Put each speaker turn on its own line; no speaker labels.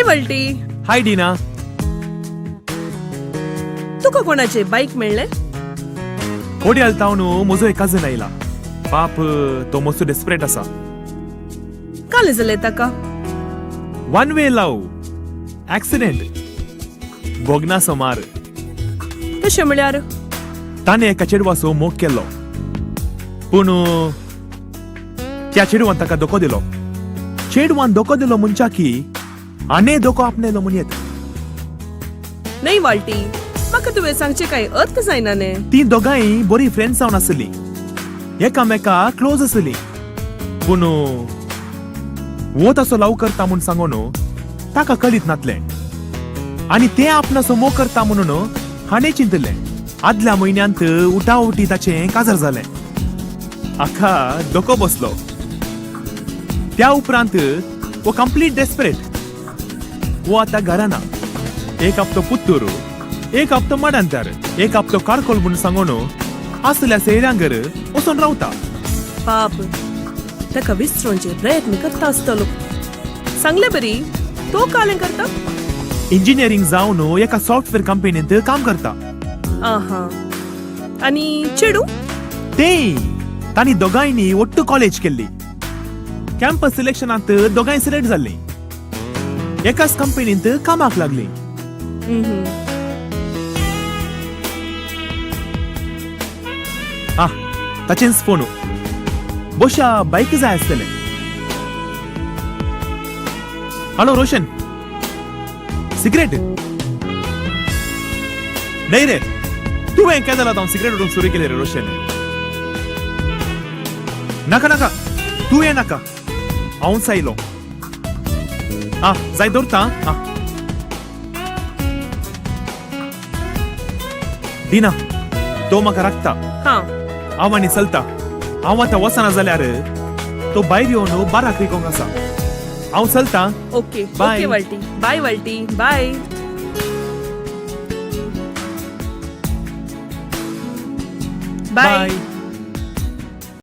हाय वल्टी.
हाय डिना.
तुका कोणाचे बाईक मेळ्ळें?
कोडियाल तावन म्हजो एक कजन आयला पाप, तो मस्तू डेस्परेट आसा.
काल जालें ताका?
वन वे लव ऍक्सिडेंट, भोगना सोमार.
तशें म्हळ्यार?
ताणें एका चेडवाचो मोग केल्लो, पूण त्या चेडवान ताका धोको दिलो. चेडवान धोको दिलो म्हणच्या की आने धोको आपणेलो म्हण येत.
नाही वाल्टी, म्हाका तुवें सांगचें कांय अर्थ जायना ने.
ती दोगांय बरी फ्रेंड्स जावन आसली, एकामेका क्लोज आसली. पूण वो तसो लव करता म्हूण सांगून ताका कळीत नातलें आनी तें आपणाचो मोग करता म्हणून हाणें चिंतलें. आदल्या म्हयन्यांत उटाउटी ताचें काजार जालें. आखा धोको बसलो. त्या उपरांत वो कंप्लीट डेस्परेट. वो आतां घरा ना. एक हप्तो पुत्तूर, एक हप्तो माडांतर, एक हप्तो कारकोल म्हूण सांगून आसल्या सैऱ्यांगर वचून रावता.
पाप, ताका विसरोवचे प्रयत्न करता आसतलो. सांगले बरी, तो कालें करता?
इंजिनियरिंग जावन एका सॉफ्टवेअर कंपनींत काम करता.
आहा, आनी चेडूं?
ते तांणी दोगांयनी ಒಟ್ಟು कॉलेज केल्ली. कॅम्पस सिलेक्शनांत दोगांय सिलेक्ट जाल्लीं. एकाच कंपनींत कामाक लागलीं. आ, ताचेंच फोन. बोशा बायक जाय आसतलें. हॅलो रोशन, सिगरेट नाही रे. तुवें काय जालां? हांव सिगरेट ओडूंक सुरू केले रे रोशन. नाका नाका, तूं ये नाका, हांवच आयलो. आ, जाय दवरता. आ दिना, तो म्हाका राखता.
हा.
हांव आनी चलता. हांव आतां वचना जाल्यार तो भायर येवन बाराक रिकोंक आसा. हांव चलता.
ओके.
बाय.
ओके वाल्टी, बाय वाल्टी, बाय बाय.
बाय.